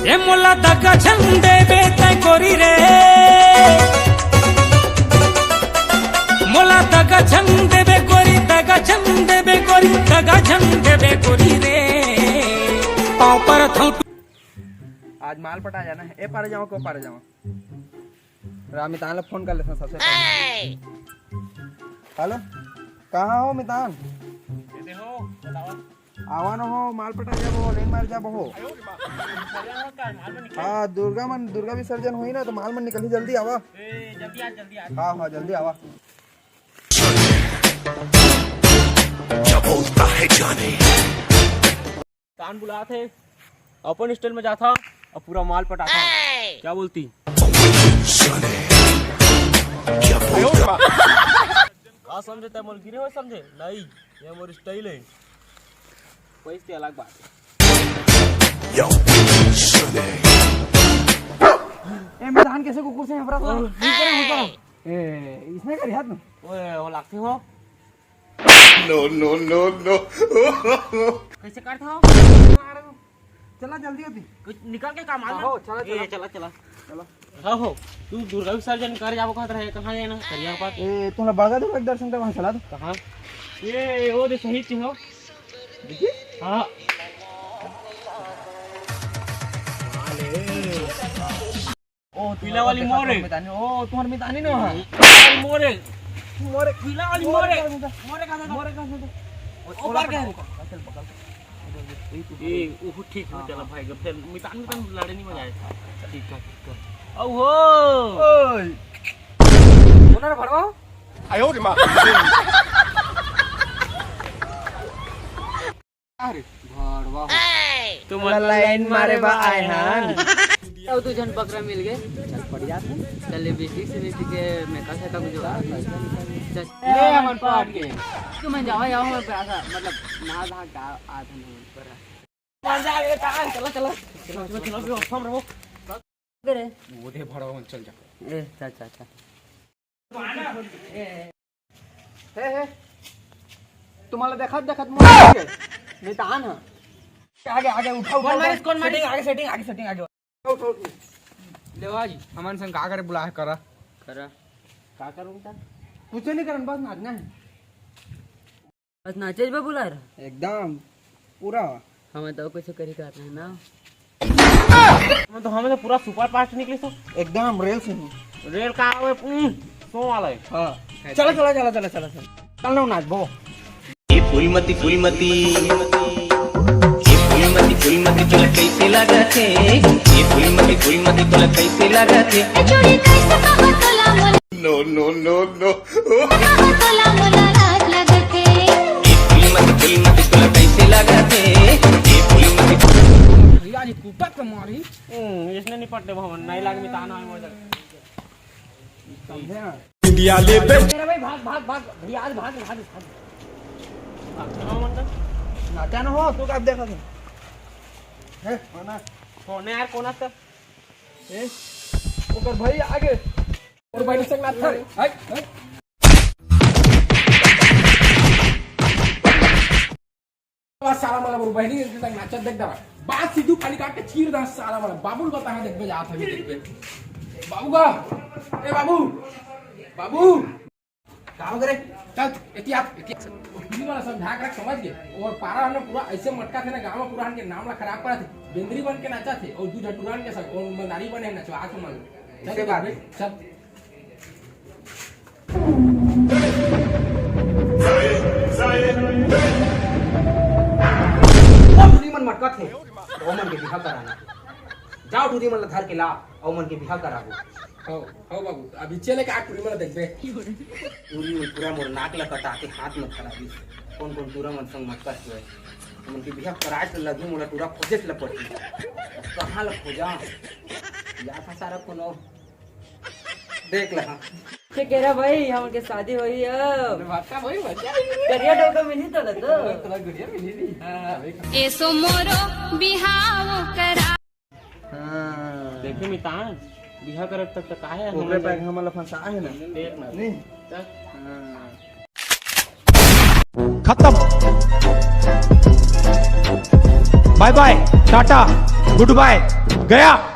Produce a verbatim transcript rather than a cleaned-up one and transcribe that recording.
ए मोला दगा झन देबे तै गोरी रे, मोला दगा झन देबे गोरी, दगा झन देबे गोरी, दगा झन देबे गोरी रे। पाँव परत हँव। आज माल पटा जाना है। ए पारे जाओ, को पारे जाओ। राम मितान ला फोन कर लेथन सबसे पहले। हेलो, कहाँ हो मितान? आवा न हो, माल पटा जाबो, लाइन मार जाबो हो। हाँ, दुर्गा मन, दुर्गा विसर्जन होही ना, तो माल मन निकलही, जल्दी आवा। हाँ, हाँ, जल्दी आवा। तान बुलात हे, अपन स्टाइल में जाथा अउ पूरा माल पटाथा। क्या बोलती? का समझे तै मोर गिरे हो समझे? नहीं, ये मोर स्टाइल है। पैसे अलग बात है। ए, मैं धान कैसे कुकुर से हफरा था? नहीं करे, नहीं करे। ए, इसने कर यार तू। ओए, वो लागते हो? No, no, no, no। कैसे काट था? चला जल्दी होती। कुछ निकल के काम आ ना। हो, चला, ए, चला। चला, चला। चला। हाँ हो, तू दुर्गा विसर्जन कर जाबो कहत रहे, कहाँ जाना? करिया पास। ए, तुमला बड़का दुर्गा के दर्शन करवा चला तो। कहाँ? ये, वो दे शहीद के हो। देखिए। हाँ। ओ, पीला वाली मोरे। मितानी, ओ, तुम्हार मितानी ना, हाँ। पीला वाली मोरे। मोरे। पीला वाली मोरे। मोरे का था? मोरे का था? ओ, ओला बार पकड़, क्या है? ओला पकड़, ओला पकड़। ए, ओहो ठीक है, हाँ, चला हाँ। भाई, फिर मितान, मितान लड़े नहीं मजा आए। ठीक है, ठीक है। ओ हो। ओए। कौन है रे भड़वा? आयो रे माँ। अरे, भड़वा हो। तुमन ला लाइन मारे बर आए हन। अउ दू झन बकरा मिल गए। चल, पड़ जात हे। चल, लिपस्टिक से लिपस्टिक के मेकअप से तक जुगाड़। चल। ले, हमन पहुंच गए। तुमन जावा, जावा, हमर पैसा, मतलब, ना धागा आत हे नहीं पर। चला, चला। चला, चला, चला, चला, हम रहो। करे। वो दे भड़वा मन, चल जा। ए, चल, चल, चल। हे, हे। तुम्हाला देखत, देखत मोर आगे। नहीं तो आन हा। आगे, आगे, उठा, उठा, कौन उठा। मारिस, कौन मारिस? Setting आगे, setting आगे, setting आगे। उठा, उठा, उठा। लेवा जी, हमन संग का करे बुलाए करा? करा। का करूँ बेटा? कुछ नहीं करन, बस नाचना है। बस नाचे बा बुला रहा। एकदम पूरा। हमें तो कुछ करी करना है ना। मैं तो, हमें तो पूरा सुपर फास्ट निकली सो। एकदम रेल से हूँ। रेल का आवे, उम, सो वाला है। हाँ। चला, चला, चला, चला, चला, चला। चल ना नाच बो। ए फूलमती, फूलमती, ए फूलमती, फूलमती तोला कैसे लागत हे? ए फूलमती, फूलमती तोला कैसे लागत हे? ए चोरी कैसे कहो तोला मोला? No, no, no, no। कहो तोला मोला लाज लागत हे। ए फूलमती, फूलमती तोला कैसे लागत हे? ए फूलमती। भैया जी कुपत के मारी। हम्म, इसने नहीं पटने भवन, नहीं लाग मितान आए मोर जगह। समझे ना? इंडिया ले बे। तेरा भाई भाग, भाग, भाग, भैया, आज भाग, भाग, भाग। भाग, चलो, मन कर। नाचा ना हो, तू कब देखा था? हैं? कौन है? कौन है यार, कौन है? ए, ओकर भाई आगे। और भाई संग नाच था रे। हाय, हाय। बस साला, मतलब, वो बहनी के संग नाचत देख डरा। बात सीधू खाली काट के चीर दा साला, मतलब, बाबू ल बता, हाँ, देखबे जात हवे, देखबे। बाबू का? ए बाबू, बाबू। का हो रे? चल, एती आ, एती आ। वो टीवी वाला सब ढाक रख, समझ गए? और पारा हमने पूरा ऐसे मटका थे ना, गाँव में पूरा हमके नाम ला खराब करा थे। बेंदरी बन के नाचा थे और दू झटुरान के संग, और मंदारी बने नचवा थे मन। चल, ऐसे बात देखबे, है। चल। ओ टूरी मन मटकत हे, ओमन के बिहा कराना। जाओ टूरी मन ला धर के ला, ओमन के बिहा कराबो। हौ, हौ बाबू, अभी चले का टूरी मन ला देखबे। टूरी मन पूरा मोर नाक ला कटा के हाथ में धरा दिस। कौन कौन टूरा मन संग मटकत हे। ओमन के बिहा कराए से लगही मोला टूरा खोजे से ला पड़ही। कहाँ ला खोजा? या था सारा कोनो देख ले, हाँ। के कह रहा भाई, हमन के शादी होही अब। अरे भाषा वही बचा। करिया डोका मिली तो ना तो। थोड़ा गुड़िया मिली नहीं। हाँ। एसो मोरो बिहाव करा। हाँ। देखे मितान, बिहा करब तक तो काहे ओकरे हमन पैक हमन ला फंसा है ना। देख ना। नहीं। तब हाँ। खत्म। बाय बाय, टाटा, गुड बाय। गया।